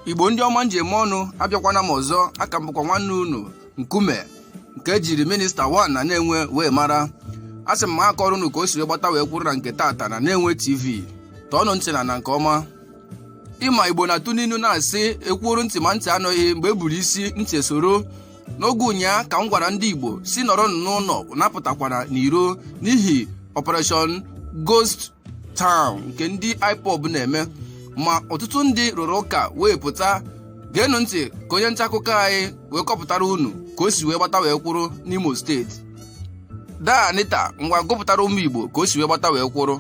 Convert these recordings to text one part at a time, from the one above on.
Igbo ndị ọma nji eme ọnụ, abịakwana m ọzọ. Aka m bụkwa nwanne unu Nkume, nke ejiri Minista 1 na na-enwe wee mara. A sị m ma akọrọ unu ka o si wee gbata wee kwụrụ na nke tata na na-enwe TV. Tọọnụ ntị na nke ọma. Ịma Igbo na-atụ n'inu na-asị ekwuoru ntị ma ntị anụghị, mgbe e buru isi ntị esoro. N'oge ụnyaa ka m gwara ndị Igbo si nọrọ n'ụlọ, napụtakwana n'iro n'ihi Operation Ghost Town nke ndị IPOB na-eme, ma ọtụtụ ndị rụrụ ụka wee pụta. Geenụ ntị ka onye nta akụkọ anyị wee kọpụtara unu ka o si wee gbata wee kwụrụ n'Imo Steeti. Daa Anita, ngwa, gụpụtara ụmụ Igbo ka o si wee gbata wee kwụrụ.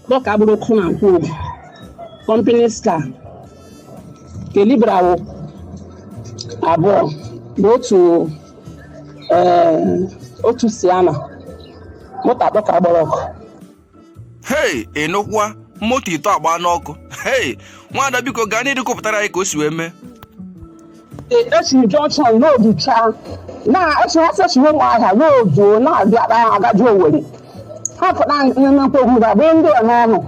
Dọka bụrụ ọkụ na nkwụ company car nke Libra wụ abụọ na otu otu Sienna, moto atọ ka gbara ọkụ. Hei, ịnụkwa, moto ito agba n'ọkụ. Hei, nwaada, biko gaa n'ihu kọpụtara anyị ka o si wee mee. Esi junction road chaa na esi ha sesi Ụmụahịa road na-abịa agaji Owerri, ha pụta n'ime mkpogbu ga bụrụ ndị a n'ọnụ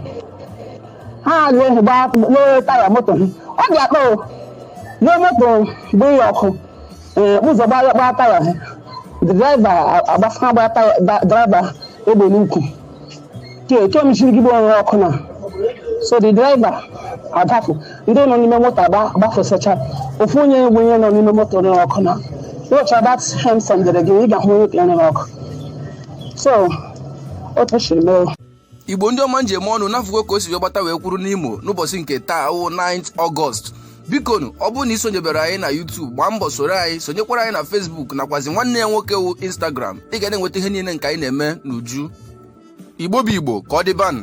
ha lee gba lee taya moto ha. Ọ dị akpa o lee moto bụ ya ọkụ, ee, ụzọ gbaa gbaa taya ha. Driver agbafa gba taya, driver egbe n'ukwu ke ke mechiri gị bụ onwe ọkụ na so the driver adapụ. Ndị nọ n'ime moto agbafesacha. Ofu onye bụ onye nọ n'ime moto rere ọkụ na wụcha that hem sendere gị, ị ga-ahụ onye ka rere ọkụ. So otu siri mee. Igbo ndị ọma nji eme ọnụ, n'afụgo ka o si wee gbata wee kwuru n'Imo n'ụbọchị nke taa wụ 9th Ọgọst. Bikonu, ọ bụrụ na ị sonyebere anyị na YouTube, gbaa mbọ soro anyị, sonyekwara anyị na Facebook nakwazi nwanne ya nwoke wụ Instagram. Ị ga na-enweta ihe niile nke anyị na-eme n'uju. Igbo bụ Igbo, ka ọ dịbanụ.